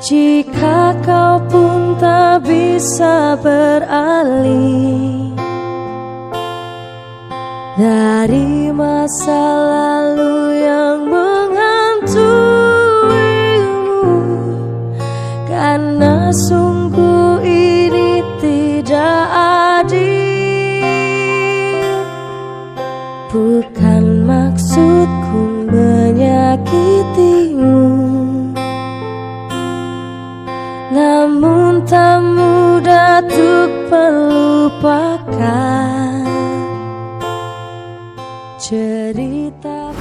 Jika kau pun tak bisa beralih dari masa lalu yang menghantuimu, karena sungguh ini tidak adil. Bukan maksudku menyakitimu, namun tak mudah untuk melupakan cerita.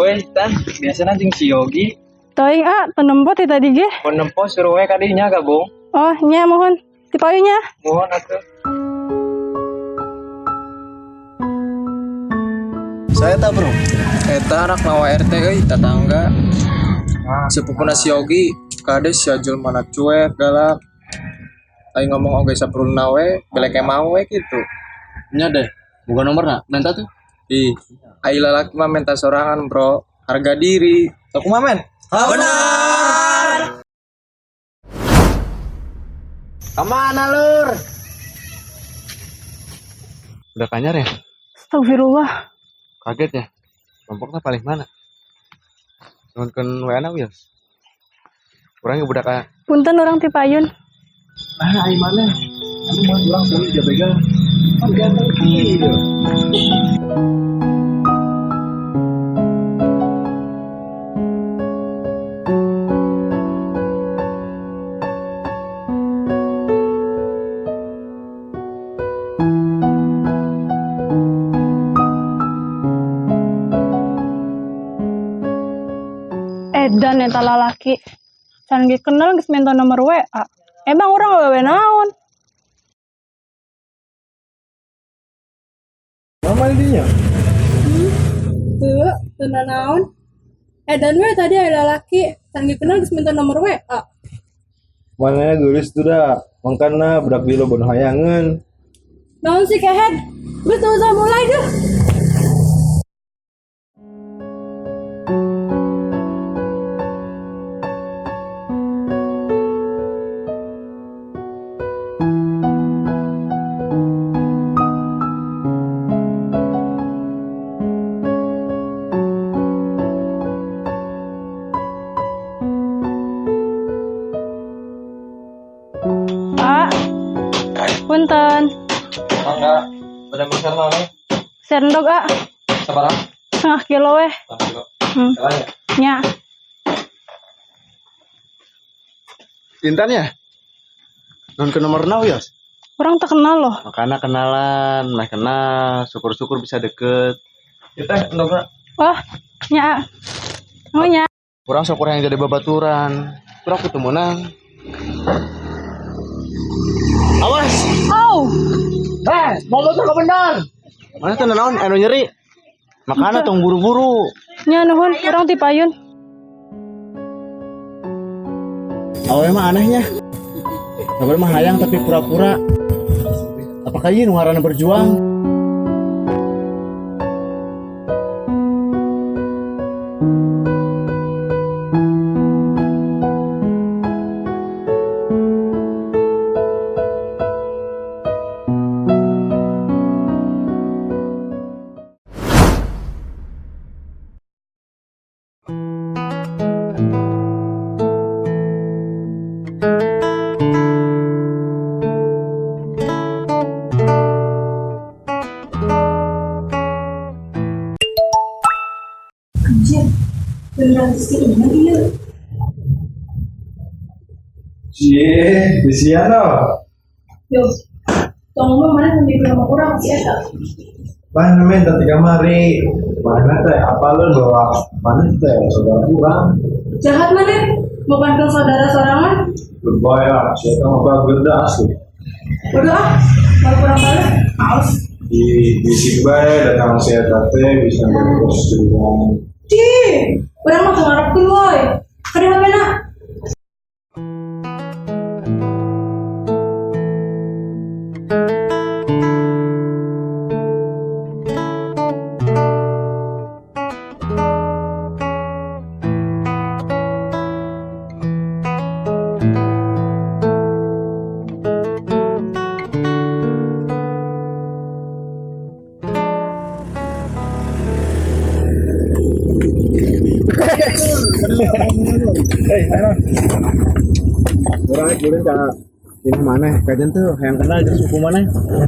Weh, Tan, biasana jeung si Yogi. Teuing ah, teu nempo ti tadi ge. Mun nempo suruh we kadinya gabung. Oh, nya muhun. Ti payun nya. Muhun atuh. Saya tak, bro. Eta anak mawa RT euy, tetangga. Sepupuna si Yogi, kade si Ajul mana cuek, galak. Aing ngomong oge saperluna we, belek mau we gitu. Nya deh, bukan nomorna, minta tuh. Ih, ai lalaki mah minta sorangan, bro. Harga diri. Sok kumaha, men? Benar. Kemana, Lur? Udah kanyar ya? Astagfirullah. Kaget ya? Kelompoknya paling mana? Nuhunkeun WA na wios. Urang ge budak aya. Punten, urang ti payun. Ah, ai mana? Anu mah urang seueur jabegal. Kan ganteng kieu. Edan eta lalaki. Can ge kenal geus minta nomor WA. Emang urang awewe naon? Nama dinya? Teu, teu naon. Edan we tadi aya lalaki, can ge kenal geus minta nomor WA. Manehna geulis tuh dah. Mangkana budak di loba nu hayangeun. Naon sih kehed? Geus teu usah mulai deh. Pak, punten. Mangga, pada meser naon? Sendok ah, Sabaraha? setengah kilo weh. Setengah kilo. Hmm. Jalan ya? Nya. Intan ya? Nuhunkeun nomorna wios. Urang teu kenal loh. Makana kenalan, meh kenal, syukur-syukur bisa deket. Ieu teh endogna. Oh, nya. Oh nya. Urang sok urang yang jadi babaturan. Urang kudu menang. Awas. Au. Eh, mau motor benar. Mana teh naon anu nyeri? Makana tong buru-buru. Nya nuhun, urang ti payun. Awewe mah anehnya. Kabar mah hayang tapi pura-pura. Apakah ini nu ngaranna berjuang? Anjir, beneran si Iman ieu. Cie, bisian no. Yo, tong ngomong mana sambil sama urang si eta. Mana men tadi kamari. Mana teh apa lu bawa mana teh saudara kurang. Jahat mana? Bukan ke saudara sorangan. Lebay lah, siapa mah bager dah asli. Udah ah, baru kurang balik. Males. Di bisik bae datang si eta teh bisa ngurus urang. Cih, urang mah teu ngarepkeun woi. Kada HP na. Eh, ayo. Urang rek ulin ka ini maneh, kajian tuh yang kenal jeung suku maneh.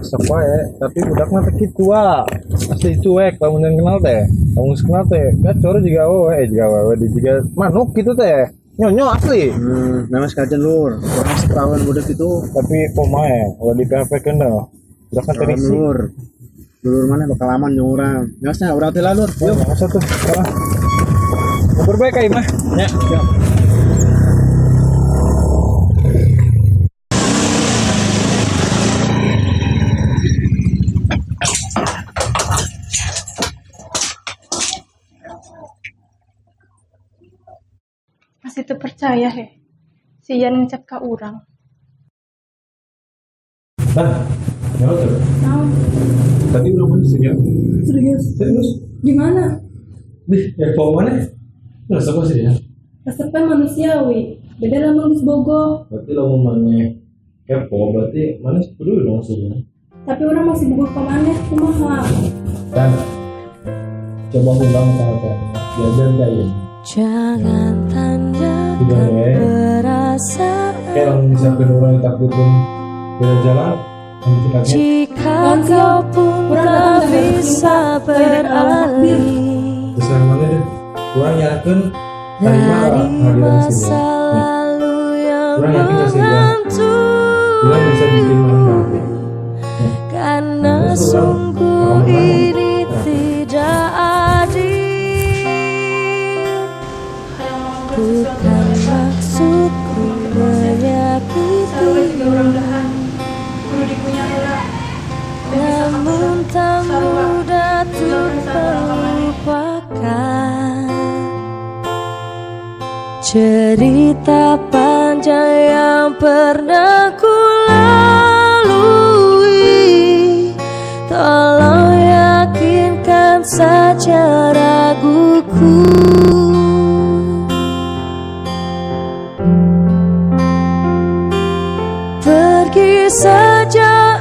Sok wae, tapi budak mah teh kitu ah. Asli cuek lamun yang kenal teh. Lamun geus kenal teh, gacor juga awewe, juga awewe di juga manuk gitu teh. Nyonyo asli. Memang sekajen lur. Urang setahun budak itu Tapi kumaha ya, kalau di PHP keun dah. Budak kan teh Aman, lur. Dulur mana bakal aman jeung urang. Nyosnya urang teh lah lur. Yuk, masa tuh. Salah. Ngobrol bae ka imah. Nya. Siap. Masih teu percaya he. Si Ian ngechat ka urang. Nah, nyawa tuh. Naon? Tadi udah mana sih ya? Serius? Serius? Gimana? Dih, ya kau mana? Resep sih ya. Resepnya manusiawi. Beda lamun geus bogoh. Berarti lamun mana kepo, berarti mana peduli dong sih ya. Tapi urang masih bogoh ka maneh kumaha? Dan coba ulang perhatiannya, jajan kayak Jangan tandakan Gimana, ya? perasaan Kayak lamun misalkan orang ditakdirkan beda jalan, nanti kaget. jika Naon sih, kau pun Urang tak datang tanggal bisa cinta, lain rek ngelawan takdir. beralih Terserah mana deh. Kurang yakin terima dari kehadiran sini. masa Ya. lalu yang Kurang yakin ke sini, ya. Kurang bisa bikin mana bahagia. Ya. Karena Terus orang sungguh bakal menang. ini tidak adil. Bukan maksudku Sarua juga urang menyakitimu, dahan. Kudu dikunyah heula. Dan bisa namun kapasem. tak Sarua mudah tinggal untuk perasaan urang ka maneh. melupakan cerita panjang yang pernah ku lalui. Tolong yakinkan saja raguku. Pergi saja.